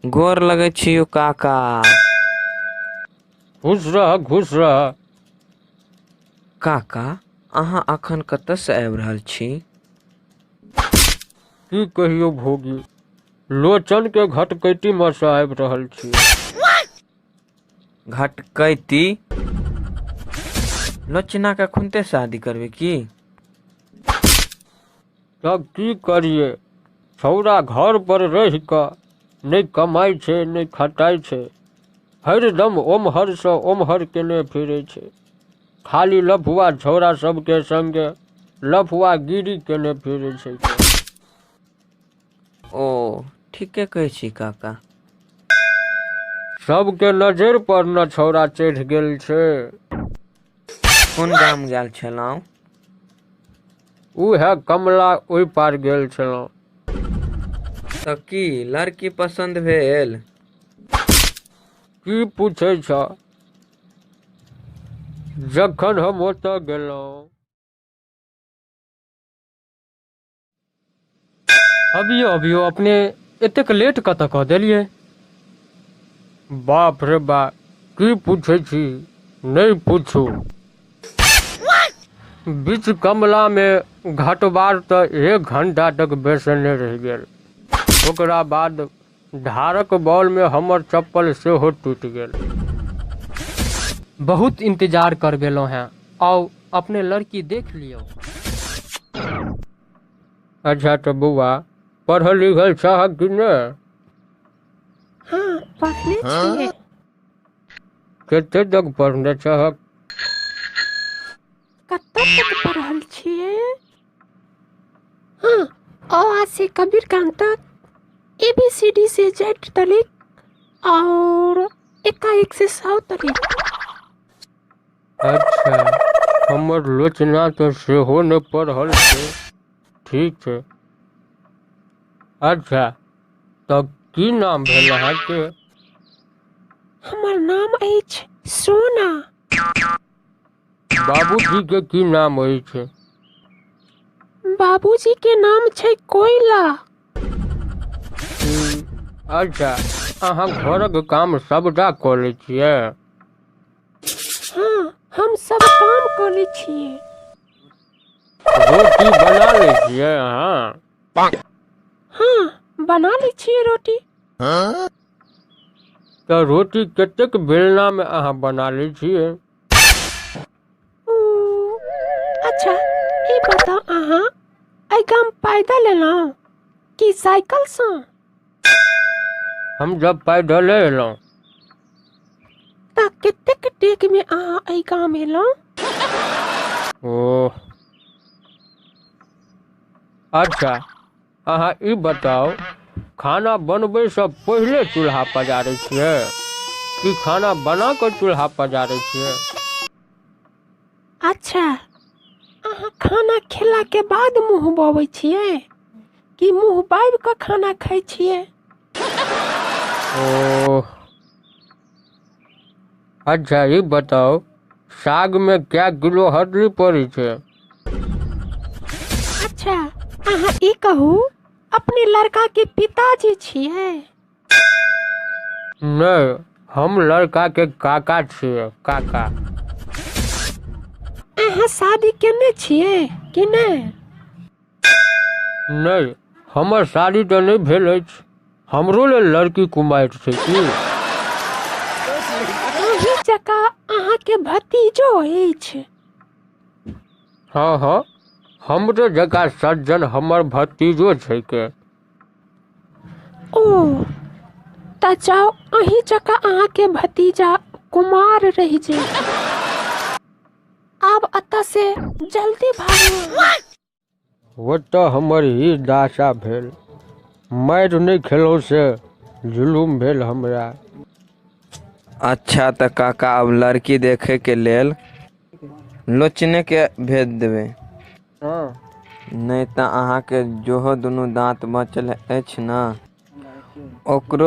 गोर लगै छी यौ काका। खुश रह, खुश रह। काका, अहाँ अखन कतऽसँ आबि रहल छी? की कहियौ भोगी, लोचन के घटकैती मे सँ आबि रहल छी। घटकैती? लोचना के अखुनते शादी करबै की? तब की करियै, छौड़ा घर पर रहि कऽ नहि कमाइ छै नहि खटाइ छै, हरदम ओम्हरसँ ओम्हर केने फिरै छै, खाली लफुआ छौड़ा सबके संगे लफुआगिरी केने फिरै छै। ओ ठीके कहै छी काका। सबके नजरि पर ने छौड़ा चढ़ि गेल छै। कोन गाम गेल छलहुँ? उएह कमला ओहि पार गेल छलहुँ। तऽ की लड़की पसन्द भेल? की पूछै छह, जखन हम ओतऽ गेलहुँ। अबियो अबियो, अपने एतेक लेट कतऽ कऽ देलियै? बाप रे बा, की पूछै छी, नहि पूछू। बीच कमलामे घटबार तऽ एक घंटा तक बैसने रहि गेल। ओकरा बाद धारक बॉलमे हमर चप्पल सेहो टूटि गेल। बहुत इंतजार करबेलहुँ हेँ, आउ अपने लड़की देख लियौ। अच्छा तऽ बौआ, पढ़ल लिखल छहक कि नहि? हँ, पढ़ने छियै। कते तक पढ़ने छहक? कतऽ तक पढ़ल छियै? हँ, अ आ से कबीर कान तक, ए बी सी डी से जेड तलिक और एका एक से 100 तलिक। अच्छा, हमर लोचना तऽ सेहो नहि पढ़ल छै। ठीक छै। अच्छा, तऽ की नाम भेल अहाँके? हमर नाम अछि सोना। बाबूजी के की नाम अछि? बाबूजी के नाम छै कोयला। अच्छा, अहाँ घरक काम सबटा कऽ लै छियै? हँ, हम सब काम कऽ लै छियै। रोटी बना लै छियै अहाँ? हँ, बना लै छियै रोटी। तऽ रोटी कतेक बेलनामे अहाँ बना लै छियै? ओ अच्छा, ई बताउ अहाँ एहि गाम पैदल एलहुँ कि साइकिलसँ? हम जब पैदले एलहुँ। तऽ कतेक डेगमे अहाँ एहि गाम एलहुँ? ओह, अच्छा, अहाँ ई बताउ, खाना बनबैसँ पहिले चूल्हा पजारै छियै कि खाना बना कऽ चूल्हा पजारै छियै? अच्छा, अहाँ खाना खेलाके बाद मुँह बबै छियै कि मुँह बाबि कऽ खाना खाइ छियै? ओह, अच्छा, ई बताउ, सागमे कए किलो हरदी पड़ै छै? अच्छा, अहाँ ई कहू, अपने लड़काके पिताजी छियै? नहि, हम लड़काके काका छियै, काका। अहाँ शादी केने छियै कि नहि? नहि, हमर शादी तऽ नहि भेल अछि। हमरो लेल लड़की कुमारि छै की? अहीं जकाँ अहाँके भतीजो अछि? हँ हँ, हमरे जकाँ सज्जन हमर भतीजो छैक। ओ तऽ जाउ, अहीं जकाँ अहाँके भतीजा कुमार रहि जायत। आब एतऽ से जल्दी भागू अहाँ। ओतऽ हमर ई दशा भेल, मारि नहि खेलहुँ से जुलुम भेल हमरा। अच्छा तऽ काका, आब लड़की देखैके लेल लोचनेके भेज देबै। नहि तऽ अहाँके जेहो दुनू दाँत बचल अछि ने, ओकरो